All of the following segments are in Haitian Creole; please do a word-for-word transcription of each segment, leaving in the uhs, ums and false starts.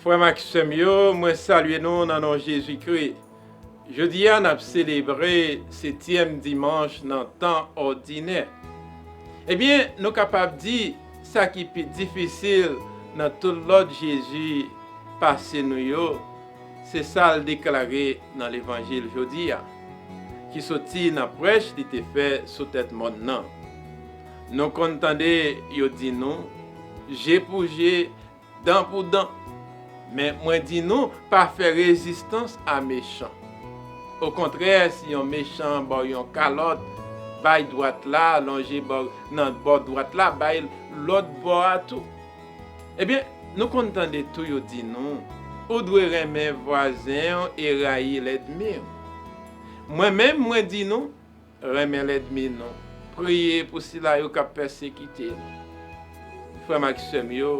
Frè m ak sè m yo, mwen salye nou nan non Jezikri. Jodi a, n ap selebre setyèm dimanch nan tan òdinè. Ebyen, nou kapab di sa ki pi difisil nan tout lòd Jezi pase nou yo, se sa l deklare nan Levanjil jodi a, ki soti nan prèch li te fè sou tèt mòn nan. Nou konn tande yo di nou, je pou je, dan pou dan. Men mwen di nou, pa fè rezistans a mechan. Okontrè, si yon mechan ba w yon kalòt, bay dwat la, lonje bò, nan bò dwat la, bay lòt bò a tou. Ebyen, nou konn tande tou yo di nou, ou dwe renmen vwazen w e rayi lènmi w. Mwen menm, mwen di nou, renmen lènmi nou, priye pou sila yo k ap pèsekite nou. Frè m ak sè m yo,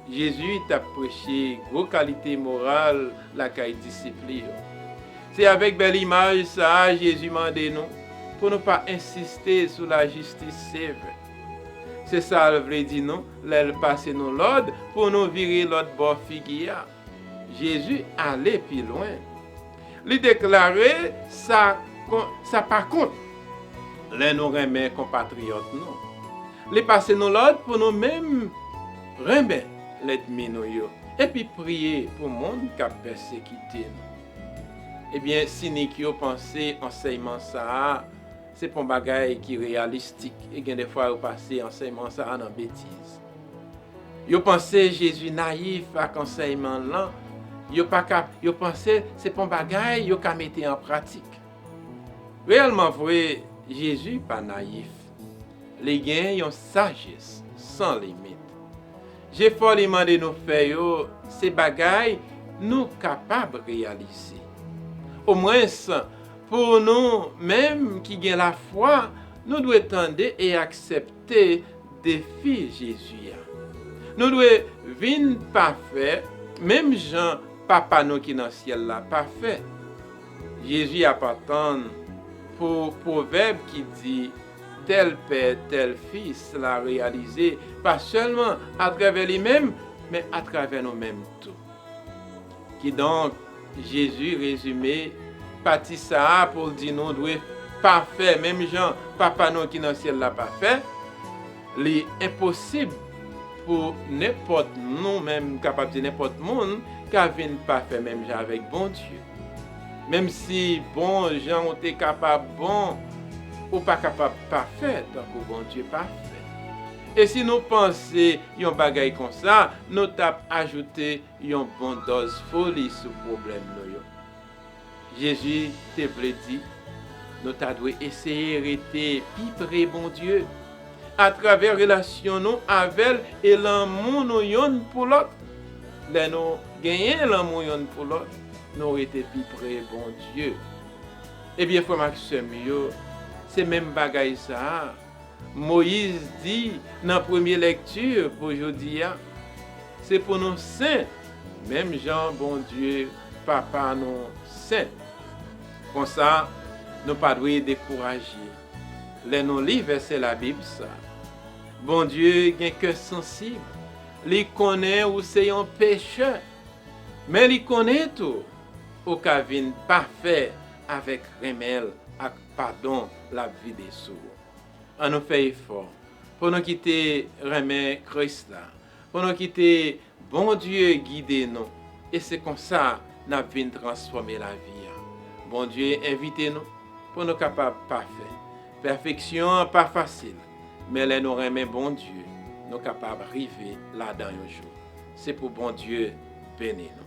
Jezi t ap preche gwo kalite moral lakay disip li yo. Se avèk bèl imaj sa a Jezi mande nou pou nou pa ensiste sou lajistis sevè. Se sa l vle di nou lè l pase nou lòd pou nou vire lòt bò figi a. Jezi ale pi lwen. Li deklare sa, kon, sa pa kont lè nou renmen konpatriyòt nou. Li pase nou lòd pou nou menm renmen lènmi nou yo, epi priye pou moun k ap pèsekite nou. Ebyen, sinik yo panse ansèyman sa a se pa yon bagay ki reyalistik, e gen defwa yo pase ansèyman sa a nan betiz. Yo panse Jezi nayif ak ansèyman l lan, yo pa ka, yo panse se pa yon bagay yo ka mete an pratik. Reyèlman vre, Jezi pa nayif. Li gen yon sajès san limit. Jefò li mande nou fè yo, se bagay nou kapab reyalize. Omwens, pou nou menm ki gen lafwa, nou dwe tande e aksepte defi Jezi a. Nou dwe vin pafè, menm jan Papa nou ki nan syèl la pafè. Jezi ap atann pou pwovèb ki di, tèl pè, tèl fis la reyalize, pa sèlman atravè li menm, men atravè nou menm tou. Kidonk, Jezi rezime pati sa a pou l di nou dwe pafè, menm jan Papa nou ki nan syèl la pafè. Li enposib pou nenpòt nou menm, kapab di nenpòt moun, ka vin pafè menm jan avèk Bondye. Menm si bon jan ou te kapab bon, ou pa kapab pafè tankou Bondye pafè. E si nou panse yon bagay konsa, nou t ap ajoute yon bon dòz foli sou pwoblèm nou yo. Jezi te vle di, nou ta dwe eseye rete pi pre Bondye atravè relasyon nou avè l e lanmou nou yonn pou lòt. Lè nou genyen lanmou yonn pou lòt, nou rete pi pre Bondye. Ebyen, frè m ak sè m yo, se menm bagay sa a Moyiz di nan premye lèkti pou jodi a, se pou nou sen, menm jan Bondye, Papa nou, sen. Konsa, nou pa dwe dekouraje lè nou li vèsè Labib sa. Bondye gen kè sansib. Li konnen ou se yon pechè, men li konnen tou ou ka vin pafè avèk renmen l ak padon l ap vide sou ou. Ann nou fè efò pou nou kite renmen Kris la, pou nou kite Bondye gide nou, e se konsa n ap vin transfòme lavi a. Bondye envite nou pou nou kapab pafè. Pèfeksyon an pa fasil, men lè nou renmen Bondye, nou kapab rive ladan yon jou. Se pou Bondye beni nou.